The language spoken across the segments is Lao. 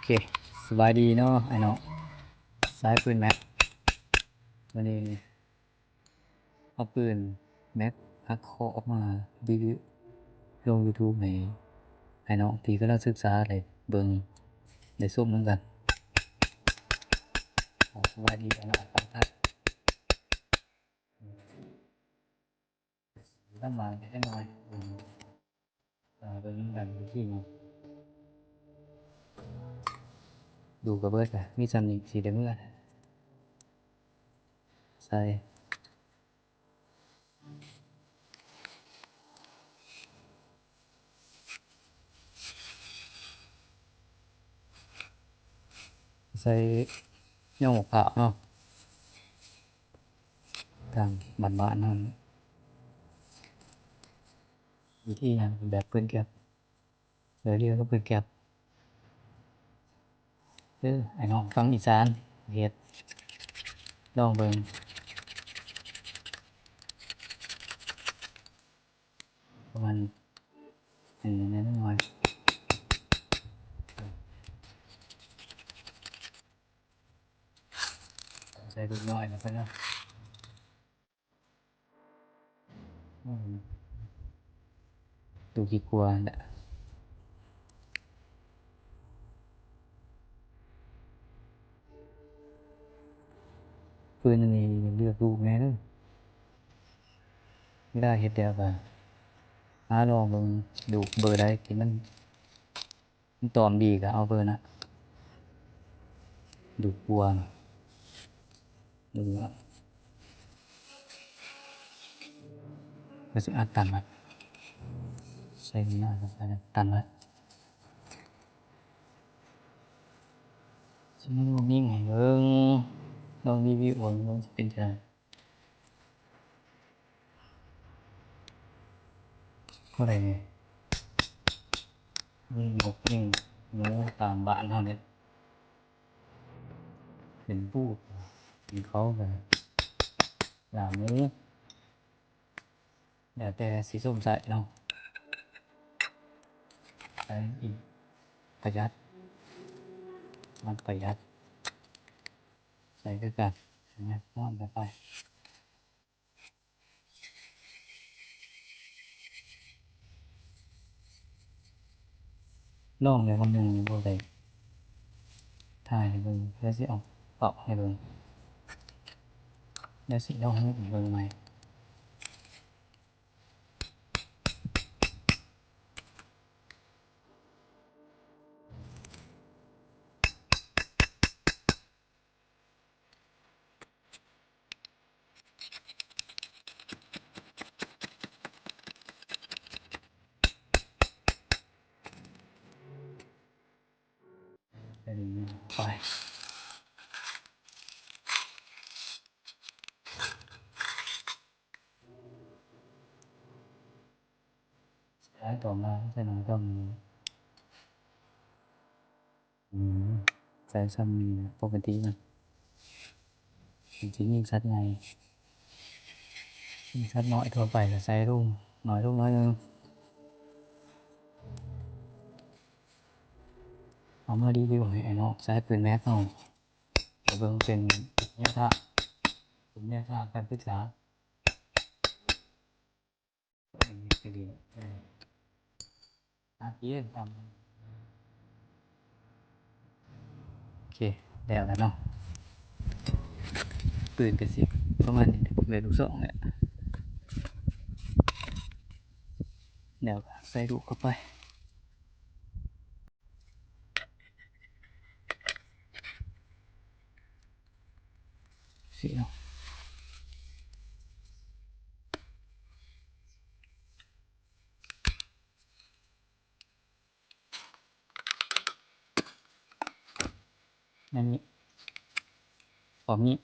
ເຄ ສະບາຍດີເນາະອ້າຍນ້ອງ ສາຍປືນແມັກ. ມື້ນີ້ເອົາປືນແມັກຫັກຂໍ້ອອກມາຣີວິວລົງຢູທູບໃຫ້ອ້າຍນ້ອງທີ່ກຳລັງສຶກສາໄດ້ເບິ່ງໄດ້ຊົມນຳກັນ. ສະບາຍດີອ້າຍນ້ອງ ລຳບາກຈັກໜ້ອຍ ເອີ ເບິ່ງນຳກັນວິທີ ດູກະເບິດລະ ມີສ່ຳນີ້ຊິໄດ້ເມືອ ໃສ່ ໃສ່ຍອດໝາກພ້າວເນາະ ຕາມບ້ານໆເຮົາ ວິທີຫຍັງແບບເພິ່ນເກັບ ເອີ ລຽນກັບເພິ່ນເກັບ ເອີ ອ້າຍນ້ອງຝັ່ງອີສານເຮັດ ລອງເບິ່ງ ປະມານນີ້ໜ້ອຍ ໃສ່ເລັກນ້ອຍແລ້ວກໍນະ. ອືມ ຕູທີ່ຄົວຫັ້ນແຫຼະ ປືນອັນນີ້ເລືອກລູກແນ່ເດີ ເວລາເຮັດແລ້ວກໍຫາລອງເບິ່ງ ລູກເບີໃດທີ່ມັນ ມັນຕອມດີກໍເອົາເບີນັ້ນ ດູກວ່າ ດູກວ່າ ກໍຊິອັດຕັນໄວ້ ໃສ່ໜ້າກໍອັດຕັນໄວ້ ຊິມາຍິງໃຫ້ເບິ່ງ ລອງຣີວິວເບິ່ງວ່າຊິເປັນຈັ່ງໃດ. ບໍ່ໄດ້ນີ້ ມີນົກຍິງໜູຕາມບ້ານເຮົານີ້ ເປັນປູກ ເປັນເຂົາກໍຢ່າງນີ້ ແລ້ວແຕ່ຊິຊົມໃສ່ເນາະ ໃສ່ອີກ ປະຢັດ ມັນປະຢັດ ໃສ່ຄືກັນ ນອນກັນໄປ. ລອງແລ້ວວັນໜຶ່ງບໍ່ໄດ້ຖ່າຍໃຫ້ເບິ່ງ ແລ້ວຊິເອົາເປົ່າໃຫ້ເບິ່ງ ແລ້ວຊິລອງເຮັດໃຫ້ເບິ່ງໃໝ່. ໄປ ສາຍຕໍ່ມາ ສາຍໜ້ອຍຕ້ອງ ອືມ ໃສ່ຊ່ຳນີ້ແຫຼະ ປົກກະຕິມັນ ມັນຊິຍິງສັດໃຫຍ່ ຍິງສັດນ້ອຍທົ່ວໄປກໍໃສ່ລົງ ນ້ອຍລົງໜ້ອຍໜຶ່ງ ເອົາມາຣີວິວໃຫ້ອ້າຍນ້ອງສາຍປືນແມັກເຮົາ ເບິ່ງເປັນແນວທາງ ເປັນແນວທາງການສຶກສາ. ໂອເຄ ແລ້ວແຫຼະເນາະ ປືນກໍຊິປະມານນີ້ ເປັນລູກຊອງແຫຼະ ແລ້ວກໍໃສ່ລູກເຂົ້າໄປ. ຊິເອົາ ອັນນີ້ ອອກນີ້.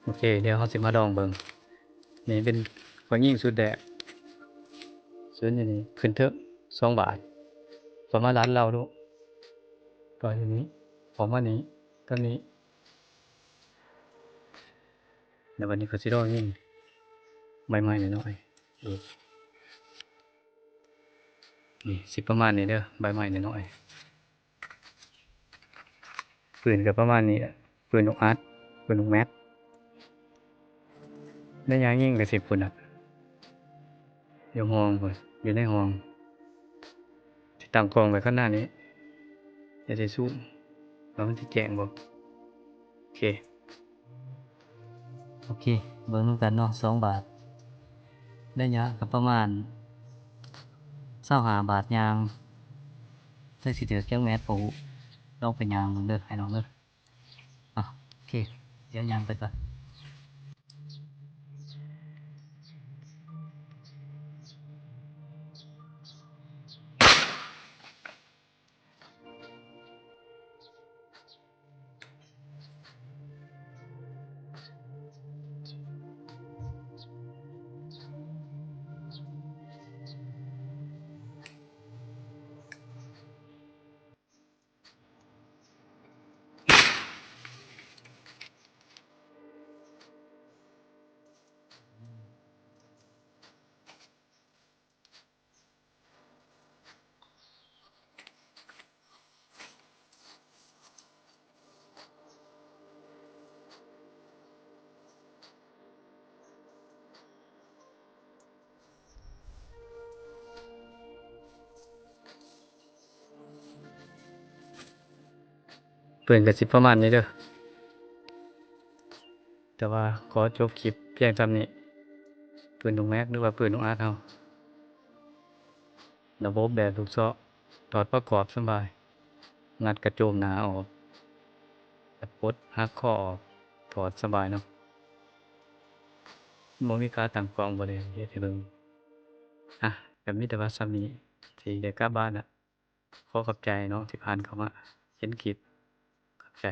ໂອເຄ ດຽວເຮົາຊິມາລອງເບິ່ງ ນີ້ເປັນຂ້ອຍຍິງຊຸດແດກ ຢູ່ນີ້ ຂຶ້ນເທິງສອງບາດ ປະມານລັດເລົາດູ ກໍຢູ່ນີ້ ປະມານນີ້ ກັບນີ້ ແລ້ວບັດນີ້ກໍຊິລອງຍິງໃບໄມ້ນ້ອຍໆ ນີ້ ຊິປະມານນີ້ເດີ ໃບໄມ້ນ້ອຍໆ. ປືນກໍປະມານນີ້ແຫຼະ ປືນລູກອັດ ປືນລູກແມັກ ໄລຍະຍິງກໍຊິພຸ້ນນະ ຢູ່ຫ້ອງພຸ້ນ ຢູ່ໃນຫ້ອງ ຊິຕັ້ງກ້ອງໄວ້ຂ້າງໜ້ານີ້ ແລ້ວຊິຊູມວ່າມັນຊິແຈ້ງບໍ່. ໂອເຄ ໂອເຄ ເບິ່ງນຳກັນເນາະ ສອງບາດ ໄລຍະກໍປະມານຊາວຫ້າບາດຍ່າງ ຈັກຊິຖືກຈັກແມັດບໍ່ຮູ້ ລອງໄປຍ່າງເບິ່ງເດີ ໃຫ້ນ້ອງເດີ. ອ່ະ ໂອເຄ ດຽວຍ່າງໄປກ່ອນ. ປືນກໍຊິປະມານນີ້ເດີ ແຕ່ວ່າຂໍຈົບຄລິບພຽງສ່ຳນີ້. ປືນລູກແມັກ ຫຼືວ່າປືນລູກອັດເຮົາ ລະບົບແບບລູກຊອກ ຖອດປະກອບສະບາຍ ງັດກະໂຈມໜ້າອອກ ແລ້ວປົດຫັກຄໍອອກ ຖອດສະບາຍເນາະ. ບໍ່ມີຂາຕັ້ງກ້ອງ ບໍ່ໄດ້ເຮັດໃຫ້ເບິ່ງ. ອ່ະ ກໍມີແຕ່ວ່າສ່ຳນີ້ ຊິໄດ້ກັບບ້ານລະ. ຂໍຂອບໃຈເນາະ ທີ່ຜ່ານເຂົ້າມາເຫັນຄລິບ. ຂອບໃຈ.